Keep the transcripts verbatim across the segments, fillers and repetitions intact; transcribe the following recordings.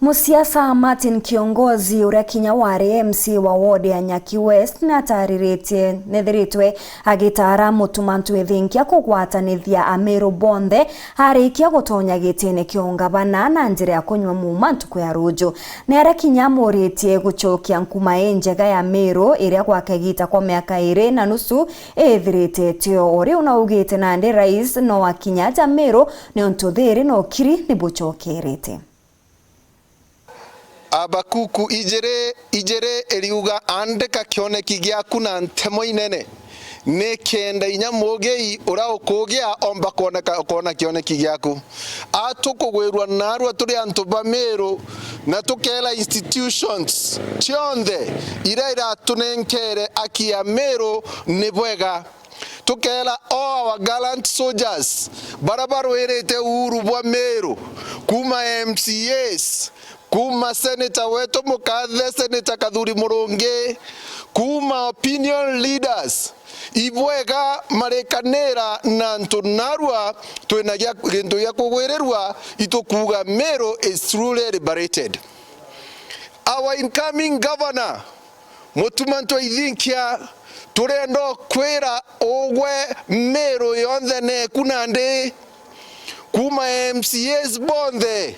Musiasa Martin Kiongozi, uria kinya wari M C A wa ward ya Nyaki West, natariritie nethiritwe agitaara Mutuma M'Ethingia kugwatanithia Ameru bonthe arikia gutonya gitine kia ungavana na njira ya kunyua muuma ntuku ya ruju. Ni aria kinya amuritie gucokia nkuma injega ya Meru iria gwaka igita kwa miaka iri na nusu ithirite itio. O riu naugite nandi rais no akinya aja Meru niuntu thiiri na ukiri ni bucokerete. Abakuku ijiri ijiri iriuga, "Andika kioneki giaku na ntemo inene, nikenda inya mugii uria ukugia omba kwoneka, kwona kioneki giaku." A tukugwirua naarua turi antu ba Meru, na tukeera institutions cionthe iria iratunenkere aki ya Meru ni bwega. Tukeera all our gallant soldiers, baria barwirite uhuru bwa Meru, kuuma M C As, kuuma senator wetu mukathe, Senator Kathuri Murungi, kuuma opinion leaders, ibwega marikanira na antu naarua twina gia, gintu gia kugwirirua, itukuuga Meru is truly liberated. Our incoming governor, Mutuma M'Ethingia, turenda ukwira ugwe Meru yonthe neku nandi, kuuma M C As bonthe,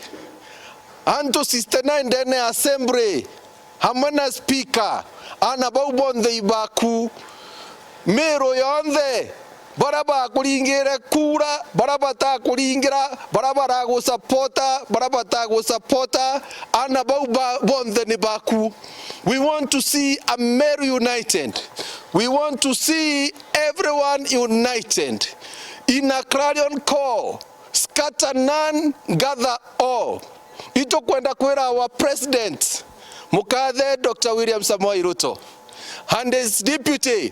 antu sixty-nine ndene ya assembly, hamwe na speaker, ana bau bonthe ibaku. Meru yonthe, baria bakuringire kura, baria batakuringira, baria baragusapota, baria batagusapota, ana bau ba, bonthe ni baku. We want to see Ameru united. We want to see everyone united in a clarion call, scatter none, gather all. Itukwenda kwira our president, mukathe Doctor William Samoei Ruto, and his deputy,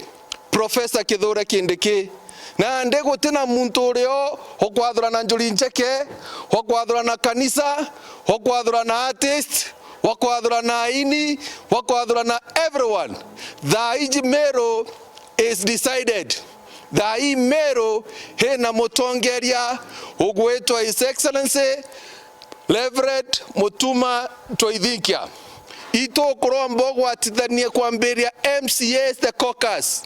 Professor Kithure Kindiki, nandi gutina muntu urio ukwathurana Njuri Ncheke, ukwathurana kanisa, ukwathurana artist, ukwathurana aini, ukwathurana everyone. Thaa iji Meru is decided. Thaa ii Meru ina mutongeria ugwitwa His Excellency Reverend Mutuma M'Ethingia. Itukuromba ugwatithanie kwambiria M C As the caucus,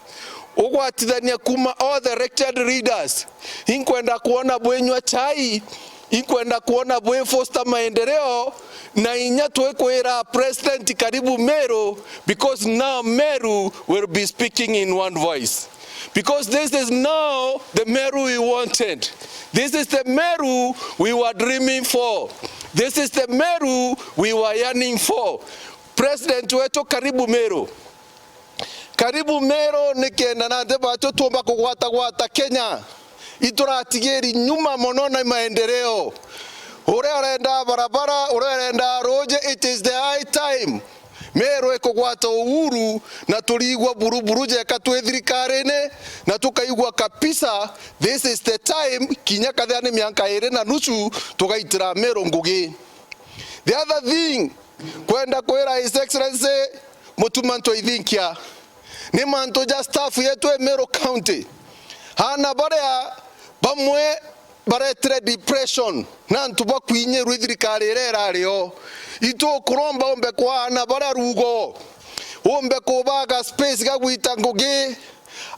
ugwatithanie kuuma all the elected leaders. Inkwenda kwona bwinywa chai, inkwenda kwona bwi foster maendeleo, na inya twikwira president karibu Meru, because now Meru will be speaking in one voice. Because this is now the Meru we wanted. This is the Meru we were dreaming for. This is the Meru we were yearning for. President wetu, karibu Meru. Karibu Meru, nikenda na nthi batu tuumba kugwatagwata Kenya. Ituratigiri nyuma mono na maendeleo. Uria urenda barabara, uria urenda ruuji, it is the high time Meru ikugwata uhuru na turiigua buruburu jeka twi thirikarine, na tukaigua kabisa this is the time, kinya kathia ni mianka iri na nusu, tugaitira Meru ngugi. The other thing, kwenda kwira His Excellency Mutuma M'Ethingia, ni mantu ja staff yetu e Meru County, ana baria bamwe baretire depression na antu ba kwinyirwa i thirikari iria irari o. Itukuromba umbe kwa ana baria ruugo, umbe kubaga space ga gwita ngugi,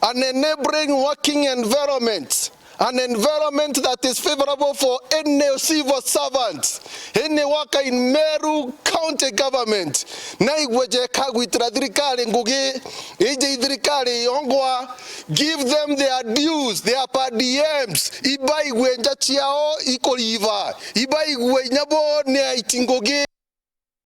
an enabling working environment, an environment that is favorable for any civil servant, any worker in Meru County Government, na igwe jeka gwitira thirikari ngugi, ije i thirikari yongwa, give them their dues, their per diems, ibaigwe nja ciao ikuriva, ibaigwe inya bo ni aiti ngugi.